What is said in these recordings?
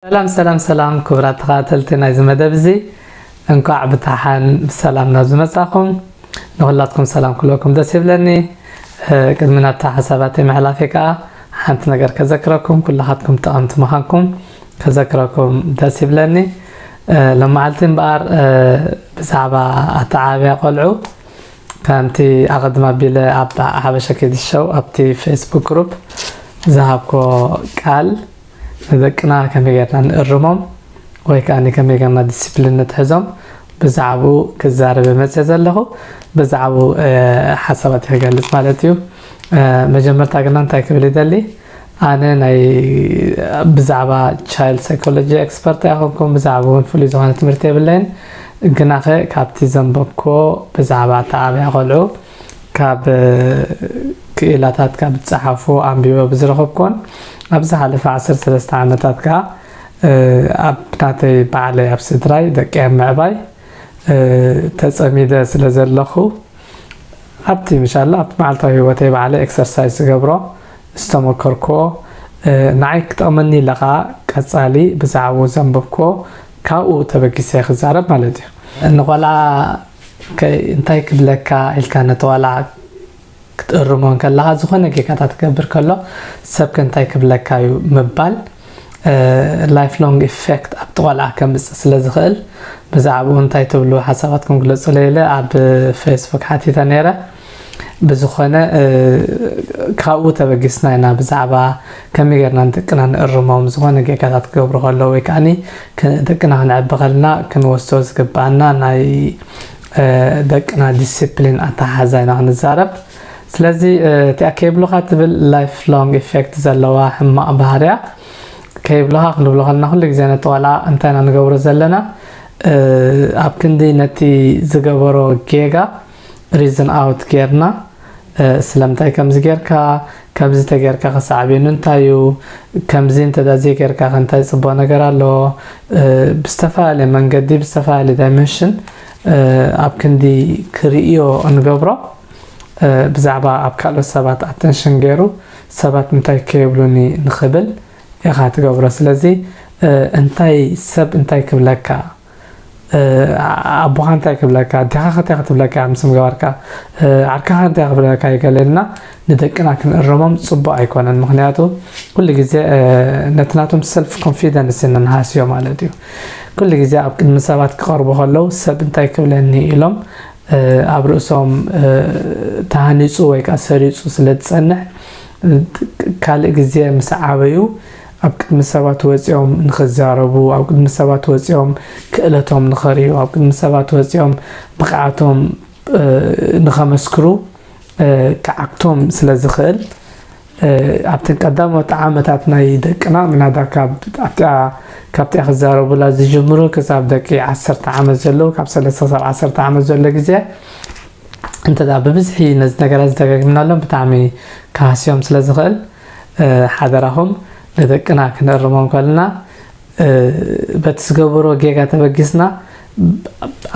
ሰላም ሰላም ሰላም፣ ክቡራት ተኸታተልቲ ናይዚ መደብ እዚ፣ እንኳዕ ብደሓን ብሰላም ናብ ዝመጻኹም። ንኹላትኩም ሰላም ክብለኩም ደስ ይብለኒ። ቅድሚ ናብታ ሓሳባተይ ምሕላፈይ ከዓ ሓንቲ ነገር ከዘክረኩም፣ ኩላኻትኩም ጠቐምቲ ምዃንኩም ከዘክረኩም ደስ ይብለኒ። ሎመዓልቲ እምበኣር ብዛዕባ ኣተዓባብያ ቆልዑ፣ ከምቲ ኣቐድም ኣቢለ ኣብ ሓበሻ ኪድስ ሾው ኣብቲ ፌስቡክ ግሩፕ ዝሃብኮ ቃል፣ ንደቅና ከመይ ጌርና ንእርሞም ወይ ከዓ ከመይ ጌርና ዲሲፕሊን ንትሕዞም፣ ብዛዕባኡ ክዛረብ መፅእ ዘለኹ። ብዛዕባኡ ሓሳባት ክገልፅ ማለት እዩ። መጀመርታ ግና እንታይ ክብል ይደሊ፣ ኣነ ናይ ብዛዕባ ቻይልድ ሳይኮሎጂ ኤክስፐርት ኣይኮንኩም፣ ብዛዕባ እውን ፍሉይ ዝኾነ ትምህርቲ የብለይን። ግናኸ ካብቲ ዘንበብኮ ብዛዕባ ኣተዓባብያ ቆልዑ ካብ ክኢላታት ካብ ዝፀሓፉ ኣንቢበ ብዝረኸብኮን ኣብ ዝሓለፈ ዓሰርተ ሰለስተ ዓመታት ከዓ ኣብ ናተይ ባዕለይ ኣብ ስድራይ ደቂ ኣብ ምዕባይ ተፀሚደ ስለ ዘለኹ ኣብቲ ምሻላ ኣብቲ መዓልታዊ ህይወተይ ባዕለ ኤክሰርሳይዝ ዝገብሮ ዝተመከርኮ ንዓይ ክጠቕመኒ ኢለ ከዓ ቀፃሊ ብዛዕባኡ ዘንበብኮ ካብኡ ተበጊሰ ክዛረብ ማለት እዩ። ንቆልዓ እንታይ ክብለካ ኢልካ ነቲ ቆልዓ ክትእርሞ ከለኻ ዝኾነ ጌጋታት ክገብር ከሎ ሰብ ከ እንታይ ክብለካ እዩ ምባል ላይፍ ሎንግ ኢፌክት ኣብቲ ቆልዓ ከምፅእ ስለ ዝኽእል ብዛዕባኡ እንታይ ትብሉ ሓሳባትኩም ግለፁለይ ኢለ ኣብ ፌስቡክ ሓቲተ ነይረ። ብዝኾነ ካብኡ ተበጊስና ኢና ብዛዕባ ከመይ ጌርና ንደቅና ንእርሞም፣ ዝኾነ ጌጋታት ክገብሩ ከለዉ ወይ ከዓ ደቅና ክንዕቢ ከለና ክንወስዶ ዝግባኣና ናይ ደቅና ዲሲፕሊን ኣተሓሕዛ ኢና ክንዛረብ። ስለዚ እቲኣ ከይብሉኻ ትብል ላይፍ ሎንግ ኢፌክት ዘለዋ ሕማቕ ባህርያ ከይብሉኻ ክንብሎ ከለና ኩሉ ግዜ ነቲ ቆልዓ እንታይ ኢና ንገብሮ ዘለና ኣብ ክንዲ ነቲ ዝገበሮ ጌጋ ሪዝን ኣውት ጌርና ስለምንታይ ከምዚ ጌርካ፣ ከምዚ ተጌርካ ከሳዕቤኑ እንታይ እዩ፣ ከምዚ እንተ ዘይጌርካ ከ እንታይ ጽቡቕ ነገር ኣለዎ፣ ብዝተፈላለየ መንገዲ ብዝተፈላለየ ዳይመንሽን ኣብ ክንዲ ክርእዮ እንገብሮ ብዛዕባ ኣብ ካልኦት ሰባት ኣተንሽን ገይሩ ሰባት እንታይ ከይብሉኒ ንኽብል ኢኻ ትገብሮ። ስለዚ እንታይ ሰብ እንታይ ክብለካ ኣቦኻ እንታይ ክብለካ፣ ኣዴኻ እንታይ ክትብለካ ምስ ምገባርካ፣ ዓርካኻ እንታይ ክብለካ ይገለልና። ንደቅና ክንእርሞም ጽቡቕ ኣይኮነን። ምኽንያቱ ኩሉ ግዜ ነቲ ናቶም ሰልፍ ኮንፊደንስ ኢና ንሃስዮ ማለት እዩ። ኩሉ ግዜ ኣብ ቅድሚ ሰባት ክቐርቡ ከለዉ ሰብ እንታይ ክብለኒ ኢሎም ኣብ ርእሶም ተሃኒጹ ወይ ከዓ ሰሪጹ ስለ ዝጸንሕ ካልእ ግዜ ምስ ዓበዩ ኣብ ቅድሚ ሰባት ወፂኦም ንኽዛረቡ፣ ኣብ ቅድሚ ሰባት ወፂኦም ክእለቶም ንኸርእዩ፣ ኣብ ቅድሚ ሰባት ወፂኦም ብቕዓቶም ንኸመስክሩ ክዓግቶም ስለ ዝኽእል ኣብተን ቀዳሞት ዓመታት ናይ ደቅና ምናዳ ካብቲኣ ክዛረቡላ ዝጅምሩ ክሳብ ደቂ ዓሰርተ ዓመት ዘለዉ ካብ ሰለስተ ክሳብ ዓሰርተ ዓመት ዘሎ ግዜ እንተ ብብዝሒ ነዚ ነገራት ዝደጋግምናሎም ብጣዕሚ ክሃስዮም ስለ ዝኽእል ሓደራኹም ንደቅና ክንእርሞም ከለና በቲ ዝገበሮ ጌጋ ተበጊስና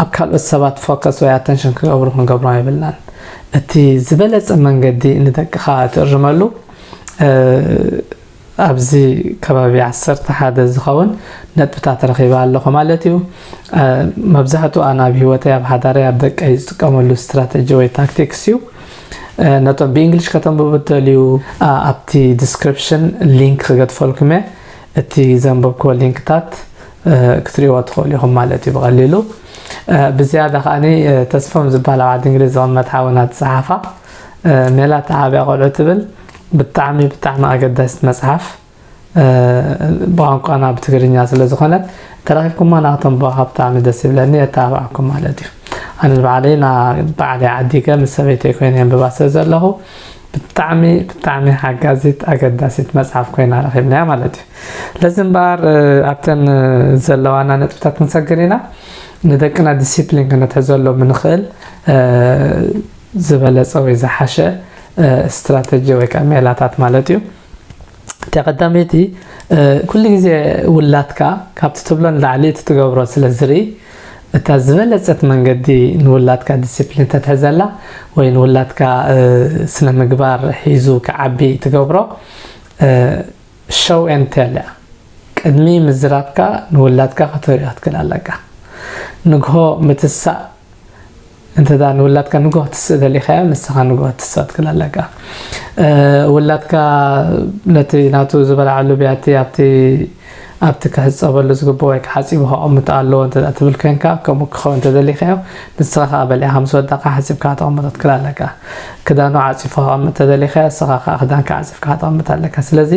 ኣብ ካልኦት ሰባት ፎከስ ወይ ኣተንሽን ክገብሩ ክንገብሮም የብልናን። እቲ ዝበለፀ መንገዲ ንደቅኻ ትእርመሉ ኣብዚ ከባቢ ዓሰርተ ሓደ ዝኸውን ነጥብታት ረኺበ ኣለኹ ማለት እዩ። መብዛሕትኡ ኣነ ኣብ ህይወተይ ኣብ ሓዳረይ ኣብ ደቀይ ዝጥቀመሉ ስትራተጂ ወይ ታክቲክስ እዩ። ነቶም ብእንግሊሽ ከተንብቡ እትደልዩ ኣብቲ ዲስክሪፕሽን ሊንክ ክገድፈልኩም እየ። እቲ ዘንበብክዎ ሊንክታት ክትሪእዎ ትኽእሉ ኢኹም ማለት እዩ ብቐሊሉ። ብዝያዳ ከዓኒ ተስፎም ዝበሃል ኣብ ዓዲ እንግሊዝ ዝቕመጥ ሓውና ዝፀሓፋ ሜላት ዓብያ ቆልዑ ትብል ብጣዕሚ ብጣዕሚ ኣገዳሲት መፅሓፍ ብቋንቋና ብትግርኛ ስለ ዝኾነት ተረኺብኩማ ናክተንብባ ብጣዕሚ ደስ ይብለኒ፣ የተባብዓኩም ማለት እዩ። ኣነ ንባዕለይ ባዕለይ ዓዲገ ምስ ሰበይተይ ኮይነ የንብባ ስለ ዘለኹ ብጣዕሚ ብጣዕሚ ሓጋዚት ኣገዳሲት መፅሓፍ ኮይና ረኺብናያ ማለት እዩ። ለዚ እምበኣር ኣብተን ዘለዋና ነጥብታት ክንሰግር ኢና። ንደቅና ዲሲፕሊን ክንሕዘሎም ንኽእል ዝበለፀ ወይ ዝሓሸ ስትራተጂ ወይ ከዓ ሜላታት ማለት እዩ። እታ ቀዳመይቲ ኩሉ ግዜ ውላድካ ካብቲ ትብሎ ንላዕሊ እቲ ትገብሮ ስለ ዝርኢ እታ ዝበለፀት መንገዲ ንውላድካ ዲሲፕሊን ተትሕዘላ ወይ ንውላድካ ስነ ምግባር ሒዙ ክዓቢ ትገብሮ ሾው ኤን ቴል እያ። ቅድሚ ምዝራብካ ንውላድካ ከተርእዮ ክትክእል ኣለካ። ንግሆ ምትሳእ እንተ ንውላድካ ንግሆ ትስእ ደሊኻዮ፣ ንስኻ ንግሆ ትስእ ክትክእል ኣለካ። ውላድካ ነቲ ናቱ ዝበልዓሉ ቢያቲ ኣብቲ ኣብቲ ክሕፀበሉ ዝግብኦ ወይ ክሓፂቡ ከቐምጥ ኣለዎ እንተ ትብል ኮይንካ፣ ከምኡ ክኸውን እንተደሊኻዮ፣ ንስኻ ከዓ በሊዕካ ምስ ወዳእካ ሓፂብካ ከተቐምጦ ትክእል ኣለካ። ክዳኑ ዓፂፉ ከቐምጥ እንተደሊኻዮ፣ ንስኻ ከዓ ክዳንካ ዓፂፍካ ከተቐምጥ ኣለካ። ስለዚ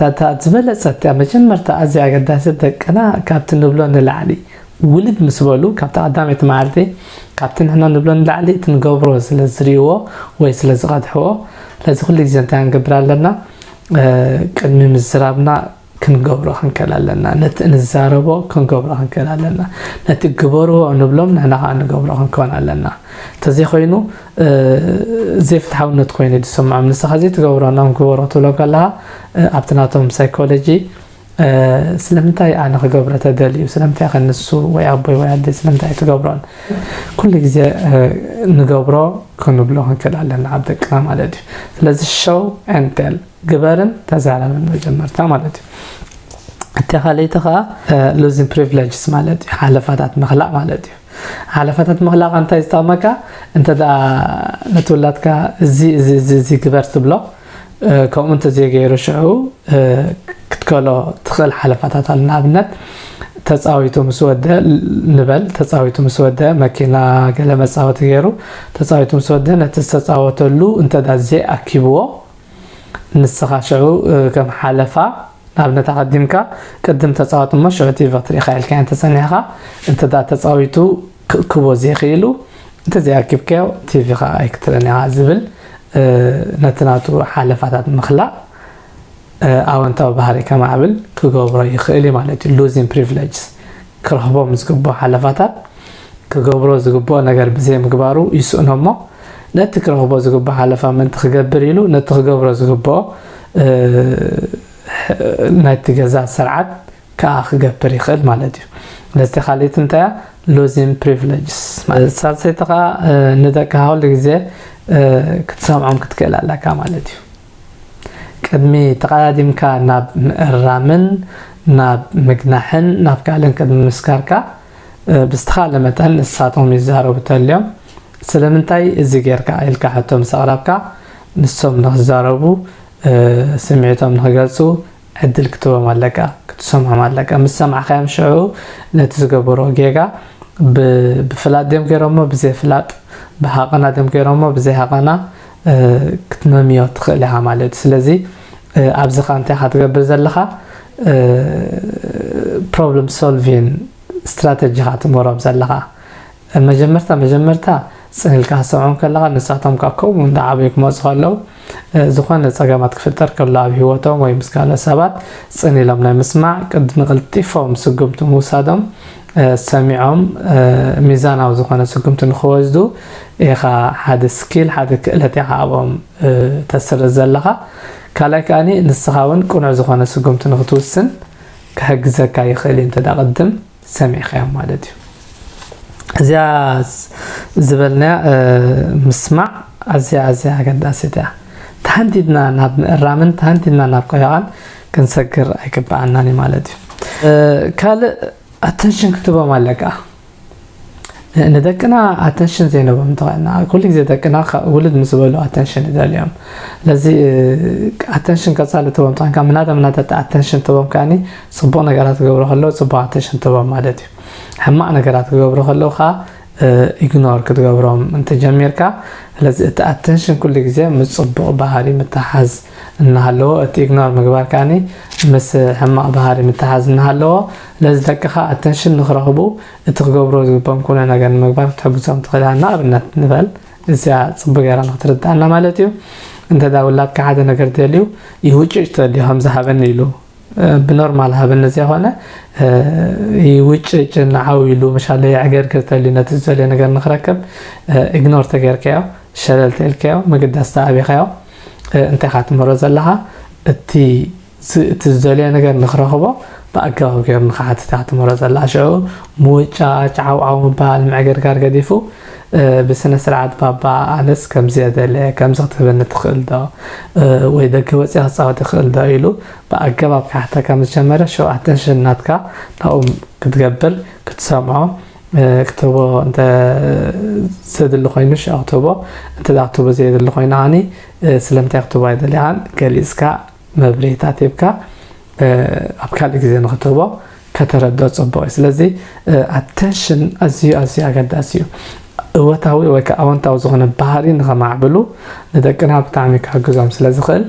እታ ዝበለፀት እያ መጀመርታ ኣዝያ ኣገዳሲት፣ ደቅና ካብቲ ንብሎ ንላዕሊ ውልድ ምስ በሉ ካብቲ ቀዳመይቲ መዓልቲ ካብቲ ንሕና ንብሎ ንላዕሊ እቲ ንገብሮ ስለ ዝርእይዎ ወይ ስለ ዝቐድሕዎ፣ ለዚ ኩሉ ግዜ እንታይ ክንገብር ኣለና? ቅድሚ ምዝራብና ክንገብሮ ክንክእል ኣለና። ነቲ እንዛረቦ ክንገብሮ ክንክእል ኣለና። ነቲ ግበርዎ ንብሎም ንሕና ከዓ ንገብሮ ክንከውን ኣለና። እንተዘይኮይኑ ዘይፍትሓውነት ኮይኑ ዝስምዖም። ንስኻ ዘይትገብሮ ናም ግበሮ ክትብሎም ከለኻ ኣብቲ ናቶም ሳይኮሎጂ ስለምንታይ ኣነ ክገብሮ ተደልዩ፣ ስለምንታይ ከ ንሱ ወይ ኣቦይ ወይ ኣደይ ስለምንታይ ትገብሮን? ኩሉ ግዜ ንገብሮ ክንብሎ ክንክእል ኣለና ኣብ ደቅና ማለት እዩ። ስለዚ show and tell፣ ግበርን ተዛረብን መጀመርታ ማለት እዩ። እቲ ካልኣይቲ ከዓ losing privileges ማለት እዩ፣ ሓለፋታት ምኽላእ ማለት እዩ። ሓለፋታት ምኽላእ እንታይ ዝጠቕመካ? እንተ ነቲ ውላድካ እዚ እዚ እዚ ግበር ትብሎ፣ ከምኡ እንተዘይገይሩ ሽዑ ክትከሎ ትኽእል ሓለፋታት ኣሎ። ንኣብነት ተፃዊቱ ምስ ወደ ንበል፣ ተፃዊቱ ምስ ወደ መኪና ገለ መፃወቲ ገይሩ ተፃዊቱ ምስ ወደ ነቲ ዝተፃወተሉ እንተ ዘይኣኪብዎ ንስኻ ሽዑ ከም ሓለፋ ንኣብነት ኣቐዲምካ ቅድም ተፃወት እሞ ሽዑ ቲቪ ክትርኢ ኢልካ እንተፀኒሕካ እንተ ተፃዊቱ ክእክቦ ዘይኽኢሉ እንተዘይኣኪብካዮ ቲቪ ከዓ ኣይክትርእን ኢኻ ዝብል ነቲ ናቱ ሓለፋታት ምኽላእ ኣወንታዊ ባህሪ ከማዕብል ክገብሮ ይኽእል እዩ ማለት እዩ። Losing privileges፣ ክረኽቦም ዝግብኦ ሓለፋታት ክገብሮ ዝግብኦ ነገር ብዘይምግባሩ ይስእኖ እሞ ነቲ ክረኽቦ ዝግብኦ ሓለፋ ምእንቲ ክገብር ኢሉ ነቲ ክገብሮ ዝግብኦ ናይቲ ገዛ ስርዓት ከዓ ክገብር ይኽእል ማለት እዩ። ስለዚ ካልኣይቲ እንታይ እያ? Losing privileges። ሳልሰይቲ ከዓ ንደቅኻ ኩሉ ግዜ ክትሰምዖም ክትክእል ኣለካ ማለት እዩ። ቅድሚ ተቐዳዲምካ ናብ ምእራምን ናብ ምግናሕን ናብ ካልእን ቅድሚ ምስካርካ ብዝተኻለ መጠን ንሳቶም ይዛረቡ ተልዮም ስለምንታይ እዚ ጌርካ ኢልካ ሕቶ ምስ ኣቕረብካ ንሶም ንክዛረቡ ስምዒቶም ንክገልፁ ዕድል ክትቦም ኣለካ፣ ክትሰምዖም ኣለካ። ምስ ሰማዕካዮም ሽዑ ነቲ ዝገበሮ ጌጋ ብፍላጥ ድዮም ገይሮሞ ብዘይፍላጥ፣ ብሃቐና ድዮም ገይሮሞ ብዘይሃቐና ክትመምዮ ትኽእል ኢኻ ማለት እዩ። ስለዚ ኣብዚ ኸ እንታይ ኢኻ ትገብር ዘለኻ? Problem solving strategy ኢኻ ትምህሮም ዘለኻ። መጀመርታ መጀመርታ ፅን ኢልካ ክትሰምዖም ከለኻ ንሳቶም ከዓ ከምኡ እንዳዓበዩ ክመፁ ከለዉ ዝኾነ ፀገማት ክፍጠር ከሎ ኣብ ህይወቶም ወይ ምስ ካልኦት ሰባት ፅን ኢሎም ናይ ምስማዕ ቅድሚ ቅልጢፎም ስጉምቲ ምውሳዶም ሰሚዖም ሚዛናዊ ዝኾነ ስጉምቲ ንክወስዱ ኢኻ ሓደ skill ሓደ ክእለት ኢኻ ኣብኦም ተስርፅ ዘለኻ። ካልኣይ ከዓኒ ንስኻ እውን ቅኑዕ ዝኾነ ስጉምቲ ንክትውስን ክሕግዘካ ይኽእል እዩ እንተ ቅድም ሰሚዕካዮም ማለት እዩ። እዚኣ ዝበልናያ ምስማዕ ኣዝያ ኣዝያ ኣገዳሲት እያ። ተሃንዲድና ናብ ምእራምን ተሃንዲድና ናብ ቆይቓን ክንሰግር ኣይግብኣናን እዩ ማለት እዩ። ካልእ ኣተንሽን ክትቦም ኣለካ። ንደቅና ኣተንሽን ዘይነቦም እንተኾይና ኩሉ ግዜ ደቅና ውልድ ምስ በሉ ኣተንሽን ይደልዮም። ለዚ ኣተንሽን ቀፃሊ ትቦም ተኾይንካ ምናተ ምናተ ኣተንሽን ትቦም ከዓኒ ፅቡቕ ነገራት ክገብሩ ከለዉ ፅቡቕ ኣተንሽን ትቦም ማለት እዩ። ሕማቕ ነገራት ክገብሩ ከለዉ ከዓ ኢግኖር ክትገብሮም እንተጀሚርካ። ስለዚ እቲ ኣተንሽን ኩሉ ግዜ ምስ ፅቡቕ ባህሪ ምትሓዝ እናሃለዎ እቲ ኢግኖር ምግባር ከዓኒ ምስ ሕማቕ ባህሪ ምትሓዝ እናሃለዎ። ስለዚ ደቅኻ ኣተንሽን ንክረኽቡ እቲ ክገብሮ ዝግቦም ኩነ ነገር ንምግባር ክትሕግዞም ትኽእል እያ። ንኣብነት ንበል እዚኣ ፅቡቅ ገይራ ንክትርድኣና ማለት እዩ። እንተ ውላድካ ሓደ ነገር ደልዩ ይውጭጭ ተልዩ ከምዚ ሃበኒ ኢሉ ብኖርማል ሃበኒ ዘይኮነ ይውጭጭ ንዓው ኢሉ መሻለ የዕገርግር ተልዩ ነቲ ዝደልዮ ነገር ንክረክብ ኢግኖር ተገይርካዮ ሸለል ተልካዮ ምግዳስ ተኣቢኻዮ እንታይ ኢኻ ትምህሮ ዘለኻ እቲ እቲ ዝደልዮ ነገር ንክረኽቦ ብኣገባብ ገይሩ ንክሓትት ኢኻ ትምህሮ ዘለኻ። ሽዑ ምውጫጭ፣ ዓውዓው ምባል፣ ምዕግርጋር ገዲፉ ብስነ ስርዓት ባባ ኣነስ ከምዚ የደለ ከምዚ ክትህበኒ ትኽእል ዶ ወይ ደገ ወፂኣ ክፃወት ይኽእል ዶ ኢሉ ብኣገባብ ክሓተካ ምስ ጀመረ ሸው ኣተንሽን ናትካ ናብኡ ክትገብር ክትሰምዖ ክትህቦ እንተ ዘድሊ ኮይኑ ሽዑ ክትህቦ እንተ ደኣ ክትህቦ ዘየድሊ ኮይኑ ኣኒ ስለምንታይ ክትህቦ ኣይደሊኻን ገሊፅካ መብርሂታት ሂብካ ኣብ ካልእ ግዜ ንክትህቦ ከተረድኦ ፅቡቅ እዩ ስለዚ ኣተንሽን ኣዝዩ ኣዝዩ ኣገዳሲ እዩ እወታዊ ወይ ከዓ ኣወንታዊ ዝኾነ ባህሪ ንኸማዕብሉ ንደቅና ብጣዕሚ ክሕግዞም ስለ ዝኽእል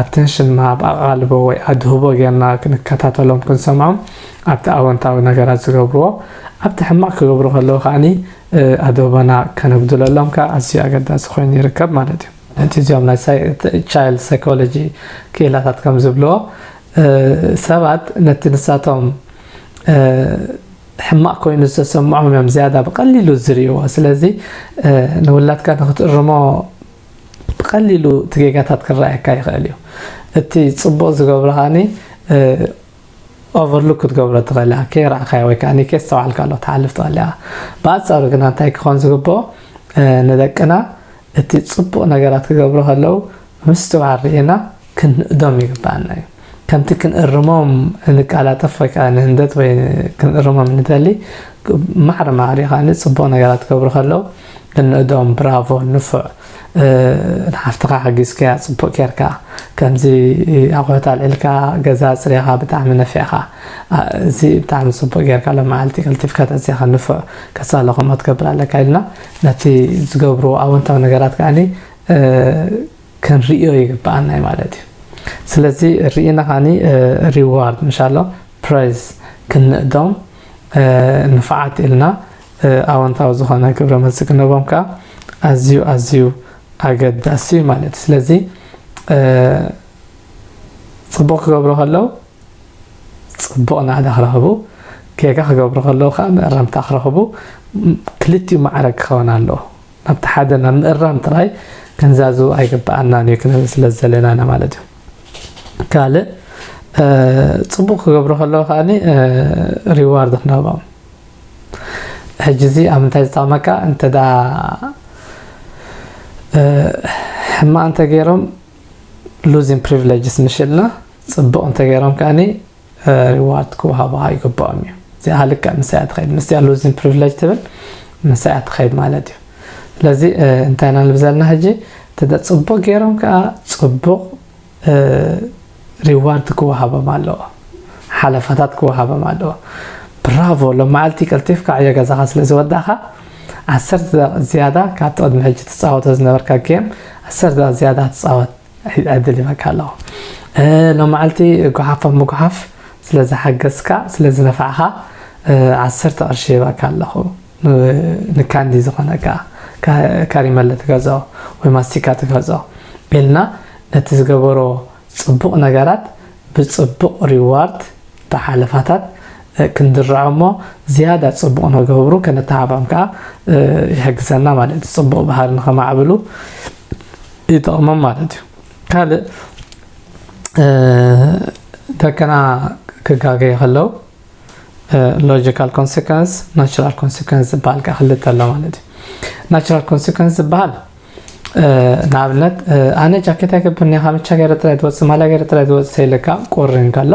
ኣተንሽን ምሃብ ኣቓልቦ ወይ ኣድህቦ ጌርና ክንከታተሎም ክንሰምዖም ኣብቲ ኣወንታዊ ነገራት ዝገብርዎ ኣብቲ ሕማቕ ክገብሩ ከለዉ ከዓኒ ኣድህቦና ከነጉድለሎም ከዓ ኣዝዩ ኣገዳሲ ኮይኑ ይርከብ ማለት እዩ ነቲ እዚኦም ናይ ቻይልድ ሳይኮሎጂ ክኢላታት ከም ዝብልዎ ሰባት ነቲ ንሳቶም ሕማቕ ኮይኑ ዝተሰምዖም እዮም ዝያዳ ብቐሊሉ ዝርእይዎ ስለዚ ንውላድካ ንክትእርሞ ብቐሊሉ እቲ ጌጋታት ክረኣየካ ይኽእል እዩ እቲ ፅቡቕ ዝገብሮ ከዓኒ ኦቨርሉክ ክትገብሮ ትኽእል ኢኻ ከይረኣኻዮ ወይ ከዓ ከየስተውዓልካሉ ክትሓልፍ ትኽእል ኢኻ ብኣንፃሩ ግና እንታይ ክኾን ዝግብኦ ንደቅና እቲ ፅቡቕ ነገራት ክገብሩ ከለዉ ምስትውዓል ርኢና ክንእዶም ይግብኣና እዩ ከምቲ ክንእርሞም ንቃላጠፍ ወይ ከዓ ንህንደት ወይ ክንእርሞም ንደሊ ማዕረ ማዕሪ ከዓ ፅቡቕ ነገራት ክገብሩ ከለዉ እንእዶም ብራቮ ንፉዕ ንሓፍትኻ ሓጊዝካያ ፅቡቅ ጌርካ ከምዚ ኣቑሑት ኣልዒልካ ገዛ ኣፅሪኻ ብጣዕሚ ነፊዕኻ እዚ ብጣዕሚ ፅቡቅ ጌርካ ሎመዓልቲ ቀልጢፍካ ተፅኻ ንፉዕ ቀፃሎ ከምኡ ትገብር ኣለካ ኢልና ነቲ ዝገብርዎ ኣወንታዊ ነገራት ከዓኒ ክንርእዮ ይግብኣና እዩ ማለት እዩ ስለዚ ርኢና ከዓኒ ሪዋርድ ምሻሎ ፕሬዝ ክንእዶም ንፍዓት ኢልና ኣወንታዊ ዝኾነ ግብረ መልሲ ክንህቦም ከዓ ኣዝዩ ኣዝዩ ኣገዳሲ እዩ ማለት እዩ ስለዚ ፅቡቅ ክገብሩ ከለው ፅቡቅ ናዕዳ ክረኽቡ ጌጋ ክገብሩ ከለው ከዓ መእረምታ ክረኽቡ ክልቲኡ ማዕረ ክኸውን ኣለዎ ናብቲ ሓደ ናብ ምእራም ጥራይ ክንዛዝቡ ኣይግበኣናን እዩ ክንብል ስለ ዘለና ኢና ማለት እዩ ካልእ ፅቡቅ ክገብሩ ከለዉ ከዓ ሪዋርድ ክነህቦም ሕጂ እዚ ኣብ ምንታይ ዝጠቕመካ እንተ ደኣ ሕማቕ እንተ ገይሮም losing privileges ምሽ ኢልና ፅቡቕ እንተ ገይሮም ከኣኒ reward ክወሃቡ ይግብኦም እዩ። እዚኣ ልክዕ ምስኣ ትኸይድ፣ ምስዚኣ losing privilege ትብል ምስኣ ትኸይድ ማለት እዩ። ስለዚ እንታይ ኢና ንብል ዘለና ሕጂ? እንተ ደኣ ፅቡቕ ገይሮም ከዓ ፅቡቕ reward ክወሃቦም ኣለዎ፣ ሓለፋታት ክወሃቦም ኣለዎ። ብራቮ፣ ሎመዓልቲ ቀልጢፍካ ዕዮ ገዛኻ ስለ ዝወዳእኻ ዓሰርተ ደቂቕ ዝያዳ ካብቲ ቅድሚ ሕጂ ትፃወቶ ዝነበርካ game ዓሰርተ ደቂቕ ዝያዳ ትፃወት ዕድል ሂበካ ኣለኹ። ሎመዓልቲ ጉሓፍ ኣብ ምጉሓፍ ስለ ዝሓገዝካ ስለ ዝነፋዕኻ ዓሰርተ ቅርሺ ሂበካ ኣለኹ። ንካንዲ ዝኾነካ ካሪመለ ትገዝኦ ወይ ማስቲካ ትገዝኦ ኢልና ነቲ ዝገበሮ ፅቡቕ ነገራት ብፅቡቕ reward ብሓለፋታት ክንድርዖ እሞ ዝያዳ ፅቡቕ ንክገብሩ ከነተሓባም ከዓ ይሕግዘና ማለት እዩ። ፅቡቕ ባህሪ ንከማዕብሉ ይጠቕሞም ማለት እዩ። ካልእ ደቅና ክጋገዩ ከለዉ logical consequence፣ natural consequence ዝበሃል ከዓ ክልተ ኣሎ ማለት እዩ። Natural consequence ዝበሃል ንኣብነት ኣነ ጃኬት ኣይገብርን እየ፣ ካምቻ ገይረ ጥራይ ዝወፅእ፣ ማልያ ገይረ ጥራይ ዝወፅእ ተይለካ ቁሪ እንከሎ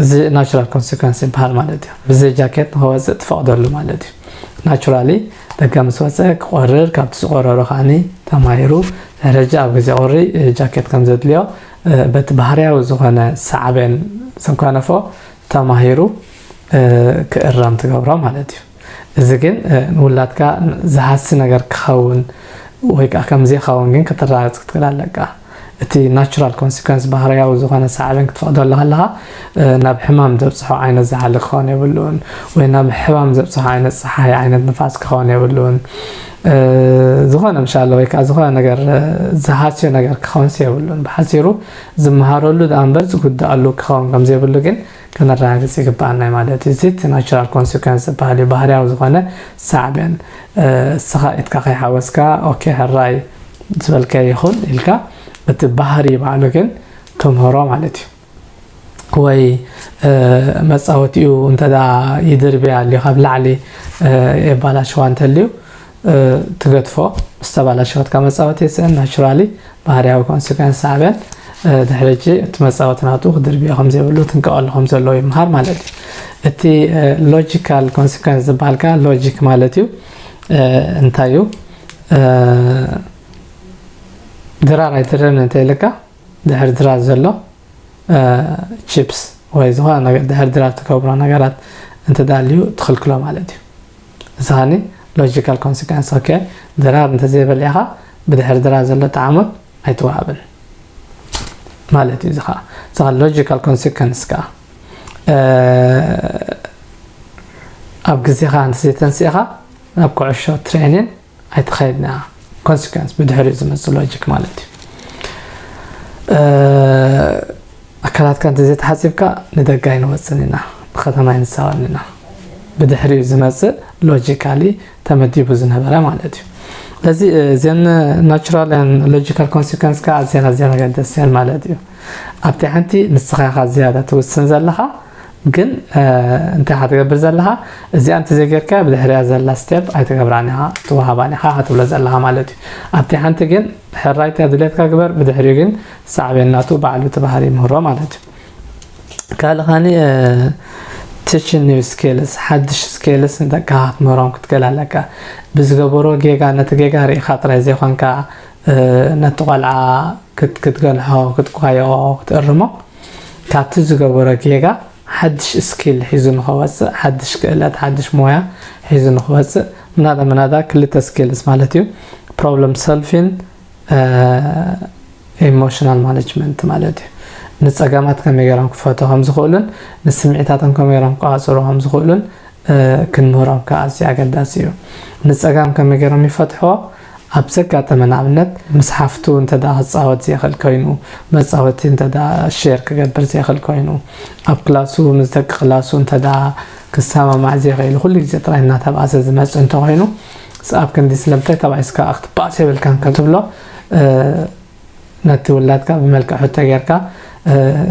እዚ natural consequence ይበሃል ማለት እዩ። ብዘይ ጃኬት ንኸወፅእ ትፈቕደሉ ማለት እዩ። Naturally ደገ ምስ ወፀ ክቆርር፣ ካብቲ ዝቆረሮ ከዓኒ ተማሂሩ ድሕሪ ሕጂ ኣብ ግዜ ቁሪ ጃኬት ከም ዘድልዮ በቲ ባህርያዊ ዝኾነ ሳዕቤን ዝጓነፎ ተማሂሩ ክእረም ትገብሮ ማለት እዩ። እዚ ግን ንውላድካ ዝሃሲ ነገር ክኸውን ወይ ከዓ ከም ዘይኸውን ግን ከተረጋግፅ ክትክእል ኣለካ። እቲ natural consequence ባህርያዊ ዝኾነ ሳዕቤን ክትፈቕደሉ ከለኻ ናብ ሕማም ዘብፅሖ ዓይነት ዝሓሊ ክኸውን የብሉን ወይ ናብ ሕማም ዘብፅሖ ዓይነት ፀሓይ ዓይነት ንፋስ ክኸውን የብሉን። ዝኾነ ምሻለ ወይ ከዓ ዝኾነ ነገር ዝሃስዮ ነገር ክኸውንስ የብሉን። ብሓፂሩ ዝመሃረሉ ደኣ እምበር ዝጉዳኣሉ ክኸውን ከም ዘይብሉ ግን ከነረጋግፅ ይግበኣና ማለት እዩ። እዚ እቲ natural consequence ዝበሃል እዩ። ባህርያዊ ዝኾነ ሳዕቤን እስኻ ኢድካ ከይሓወስካ ኦኬ ሕራይ ዝበልካዮ ይኹን ኢልካ እቲ ባህሪ ባዕሉ ግን ትምህሮ ማለት እዩ። ወይ መፃወቲኡ እንተዳ ይድርብያ ኣልዩ ካብ ላዕሊ የባላሸዋ እንተልዩ ትገድፎ። ዝተባላሸወትካ መፃወቲ ስእን ናቹራሊ ባህርያዊ ኮንሲኮንስ ሳዕበን ድሕሪ እቲ መፃወቲ ናቱ ክድርብዮ ከም ዘይብሉ ትንቀቐሉ ከም ዘለዎ ይምሃር ማለት እዩ። እቲ ሎጂካል ኮንሲኮንስ ዝበሃል ከኣ ሎጂክ ማለት እዩ። እንታይ እዩ? ድራር ኣይትድረብን እንተ ኢልካ ድሕሪ ድራር ዘሎ ቺፕስ ወይ ዝኾነ ነገር ድሕሪ ድራር ትገብሮ ነገራት እንተዳልዩ ትኽልክሎ ማለት እዩ። እዚ ኸኒ ሎጂካል ኮንሲኮንስ። ኦኬ፣ ድራር እንተዘይበሊዕኻ ብድሕሪ ድራር ዘሎ ጣዕሞት ኣይትወሃብን ማለት እዩ። እዚ ኸዓ እዚ ኸዓ ሎጂካል ኮንሲኮንስ ከኣ ኣብ ግዜኻ እንተዘይተንሲእኻ ናብ ኩዕሾ ትሬኒን ኣይትኸይድና። ኮንሲኮንስ ብድሕሪኡ ዝመፅእ ሎጂክ ማለት እዩ። ኣካላትካ እንተዘይተሓፂብካ ንደገ ኣይንወፅን ኢና፣ ብከተማ ኣይንሳወን ኢና። ብድሕሪኡ ዝመፅእ ሎጂካሊ ተመዲቡ ዝነበረ ማለት እዩ። ስለዚ እዚን ናቹራል ሎጂካል ኮንሲኮንስ ከዓ ኣዝያን ኣዝያን ኣገደስቲ እየን ማለት እዩ። ኣብቲ ሓንቲ ንስኻ ኢኻ ዝያዳ ትውስን ዘለኻ፣ ግን እንታይ ኢኻ ትገብር ዘለኻ? እዚኣ እንተዘይጌርካ ብድሕሪያ ዘላ ስቴፕ ኣይትገብራን ኢኻ፣ ትወሃባን ኢኻ ኢኻ ትብሎ ዘለኻ ማለት እዩ። ኣብቲ ሓንቲ ግን ሕራይታ ድሌትካ ግበር፣ ብድሕሪኡ ግን ሳዕቤን ናቱ ባዕሉ እቲ ባህሪ ይምህሮ ማለት እዩ። ካልእ ኸኒ ቲችን ኒው ስኪልስ፣ ሓድሽ ስኪልስ ንደቅኻ ክትምህሮም ክትክእል ኣለካ። ብዝገበሮ ጌጋ ነቲ ጌጋ ርኢኻ ጥራይ ዘይኮንካ ነቲ ቆልዓ ክትገንሖ ክትቋየቖ ክትእርሞ ካብቲ ዝገበሮ ጌጋ ሓድሽ ስኪል ሒዙ ንኸወፅእ፣ ሓድሽ ክእለት ሓድሽ ሞያ ሒዙ ንኽወፅእ ምናዳ ምናዳ ክልተ ስኪልስ ማለት እዩ። ፕሮብለም ሰልፊን ኢሞሽናል ማኔጅመንት ማለት እዩ። ንፀገማት ከመይ ገይሮም ክፈትሑ ከም ዝኽእሉን ንስምዒታቶም ከመይ ገይሮም ክቋፅሩ ከም ዝኽእሉን ክንምህሮም ከዓ ኣዝዩ ኣገዳሲ እዩ። ንፀገም ከመይ ገይሮም ይፈትሕዎ? ኣብ ዘጋጠመ ንኣብነት ምስ ሓፍቱ እንተ ደኣ ክፃወት ዘይኽእል ኮይኑ፣ መፃወቲ እንተ ደኣ ሼር ክገብር ዘይኽእል ኮይኑ፣ ኣብ ክላሱ ምስ ደቂ ክላሱ እንተ ደኣ ክሰማማዕ ዘይኽእል፣ ኩሉ ግዜ ጥራይ እናተባእሰ ዝመፅእ እንተኾይኑ፣ ኣብ ክንዲ ስለምንታይ ተባኢስካ ክትባእስ የብልካን ከም ትብሎ ነቲ ውላድካ ብመልክዕ ሕቶ ጌርካ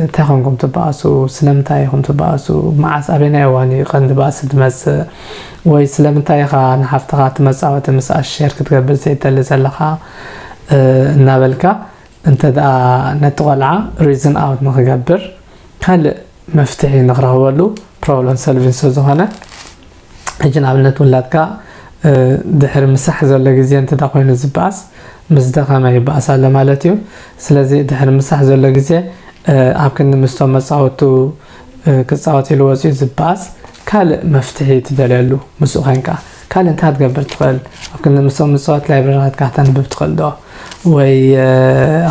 እንታይ ኮንኩም ትበኣሱ? ስለምንታይ ኢኹም ትበኣሱ? መዓስ ኣበየናይ እዋን እዩ ቀንዲ ባእሲ ዝመጽእ? ወይ ስለምንታይ ኢኻ ንሓፍትኻ እቲ መጻወቲ ምስኣ ሼር ክትገብር ዘይትደሊ ዘለኻ? እናበልካ እንተ ደኣ ነቲ ቆልዓ ሪዝን ኣውት ንኽገብር ካልእ መፍትሒ ንኽረኽበሉ ፕሮብለም ሰልቪን ስለ ዝኾነ ሕጂ ንኣብነት ውላድካ ድሕሪ ምሳሕ ዘሎ ግዜ እንተ ኮይኑ ዝበኣስ ምስ ደኸመ ይበኣስ ኣሎ ማለት እዩ። ስለዚ ድሕሪ ምሳሕ ዘሎ ግዜ ኣብ ክንዲ ምስቶም መፃወቱ ክፃወት ኢሉ ወፂኡ ዝበኣስ ካልእ መፍትሒ ትደልየሉ ምስኡ ኮይንካ ካልእ እንታይ ክትገብር ትኽእል? ኣብ ክንዲ ምስኦም ምፅዋት ላይብረሪታትካ ክተንብብ ትኽእል ዶ? ወይ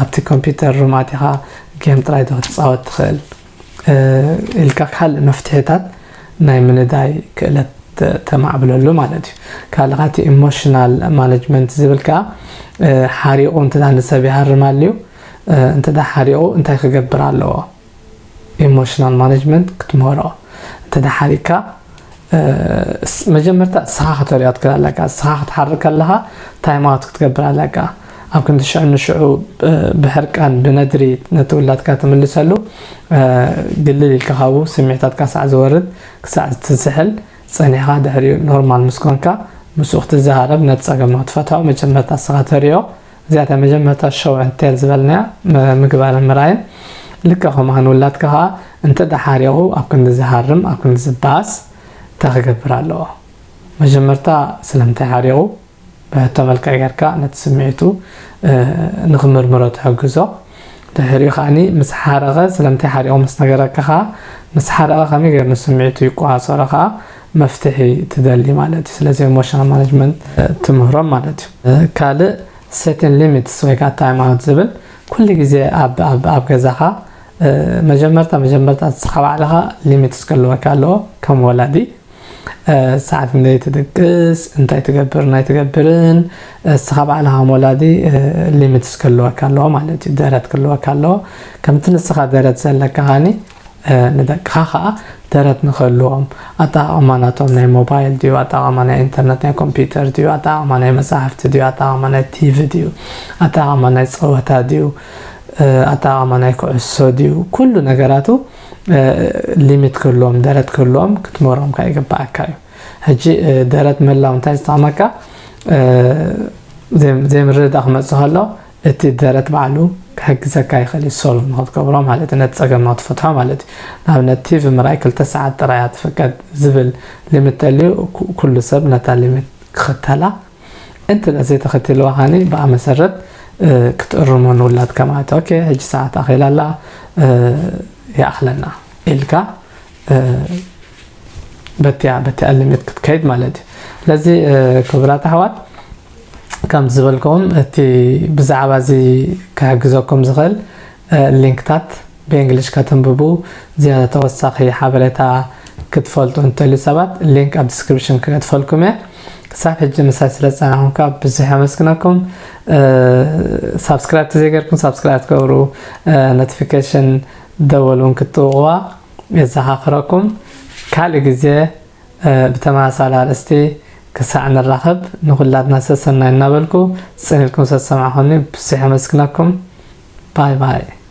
ኣብቲ ኮምፒውተር ሩም ኣቲኻ ጌም ጥራይ ዶ ክትፃወት ትኽእል? ኢልካ ካልእ መፍትሒታት ናይ ምንዳይ ክእለት ተማዕብለሉ ማለት እዩ። ካልእ ካቲ ኢሞሽናል ማኔጅመንት ዝብል ከዓ ሓሪቑ እንተ ንሰብ ይሃርም ኣልዩ እንተ ሓሪቑ እንታይ ክገብር ኣለዎ? ኢሞሽናል ማኔጅመንት ክትምህሮ እንተ ሓሪቕካ መጀመርታ እስኻ ከተሪኦ ትክእል ኣለካ። እስኻ ክትሓርቅ ከለኻ ታይም ኣውት ክትገብር ኣለካ። ኣብ ክንዲ ሽዑ ንሽዑ ብሕርቃን ብነድሪ ነቲ ውላድካ ትምልሰሉ ግልል ኢልካ ካብኡ ስምዒታትካ ሳዕ ዝወርድ ክሳዕ ትዝሕል ጸኒሕካ ድሕሪኡ ኖርማል ምስ ኮንካ ምስኡ ክትዘራረብ ነቲ ጸገም ንክትፈትሖ መጀመርታ እስኻ ተሪኦ። እዚኣታ መጀመርታ ሾው ን ቴል ዝበልናያ ምግባርን ምርኣይን ልክዕ ከምኡ ንውላድካ ከዓ እንተ ሓሪቑ ኣብ ክንዲ ዝሃርም ኣብ ክንዲ ዝበኣስ እንታይ ክገብር ኣለዎ? መጀመርታ ስለምንታይ ሓሪቑ ብሕቶ መልክዕ ጌርካ ነቲ ስምዒቱ ንክምርምሮ ትሕግዞ። ድሕሪኡ ከዓኒ ምስ ሓረቐ ስለምንታይ ሓሪቑ ምስ ነገረካ ከዓ ምስ ሓረቐ ከመይ ገይሩ ንስምዒቱ ይቆፃፀሮ ከዓ መፍትሒ ትደሊ ማለት እዩ። ስለዚ ኢሞሽናል ማኔጅመንት ትምህሮም ማለት እዩ። ካልእ ሴቲን ሊሚትስ ወይ ከዓ ታይም ኣውት ዝብል ኩሉ ግዜ ኣብ ገዛኻ መጀመርታ መጀመርታ ንስኻ ባዕልኻ ሊሚትስ ክህልወካ ኣለዎ ከም ወላዲ ሰዓት ክንደይ ትድቅስ እንታይ ትገብር ናይ ትገብርን እስኻ ባዕልኻ ከም ወላዲ ሊሚትስ ክህልወካ ኣለዎ ማለት እዩ። ደረት ክህልወካ ኣለዎ። ከምቲ ንስኻ ደረት ዘለካ ከዓኒ ንደቅኻ ከዓ ደረት ንክህልዎም ኣጠቃቕማ ናቶም ናይ ሞባይል ድዩ ኣጠቃቕማ ናይ ኢንተርነት ናይ ኮምፒውተር ድዩ ኣጠቃቕማ ናይ መፅሓፍቲ ድዩ ኣጠቃቕማ ናይ ቲቪ ድዩ ኣጠቃቕማ ናይ ፀወታ ድዩ ኣጠቃቕማ ናይ ኩዕሶ ድዩ ኩሉ ነገራቱ ሊሚት ክህልዎም፣ ደረት ክህልዎም ክትመሮም ከኣ ይግባኣካ እዩ። ሕጂ ደረት ምህላው እንታይ ዝጠቕመካ? ዘይምርድዳእ ክመጽእ ከሎ እቲ ደረት ባዕሉ ክሕግዘካ ይኽእል እዩ፣ ሶልቭ ንክትገብሮ ማለት እዩ፣ ነቲ ጸገም ንክትፈትሖ ማለት እዩ። ንኣብነት ቲቪ ምርኣይ ክልተ ሰዓት ጥራይ እያ ትፍቀድ ዝብል ሊሚት ተልዩ፣ ኩሉ ሰብ ነታ ሊሚት ክኽተላ፣ እንተ ዘይተኸቲልዋ ከኒ ብኣ መሰረት ክትእርሞ ንውላድካ ማለት እዩ። ኦኬ፣ ሕጂ ሰዓት ኣኺላ ኣላ፣ ይኣኽለና ኢልካ በቲያ በቲያ ሊሚት ክትከይድ ማለት እዩ። ስለዚ ክቡራት ኣሕዋት፣ ከም ዝበልኩም እቲ ብዛዕባ እዚ ክሕግዘኩም ዝኽእል ሊንክታት ብእንግሊሽ ከተንብቡ፣ ዝያዳ ተወሳኺ ሓበሬታ ክትፈልጡ እንተልዩ ሰባት፣ ሊንክ ኣብ ዲስክሪፕሽን ክገድፈልኩም እየ። ክሳብ ሕጂ ምሳይ ስለ ዝጸናኹም ካብ ብዙሕ ኣመስግነኩም። ሳብስክራይብ ተዘይገርኩም ሳብስክራይብ ትገብሩ፣ ኖቲፊኬሽን ደወል እውን ክትጥውቕዋ የዘኻኽረኩም። ካልእ ግዜ ብተመሳሳሊ ኣርእስቲ ክሳዕ ንራኸብ፣ ንኹላትና ሰሰናይ እናበልኩ፣ ጽን ኢልኩም ሰሰማዕኹኒ ብዙሕ ኣመስግነኩም። ባይ ባይ።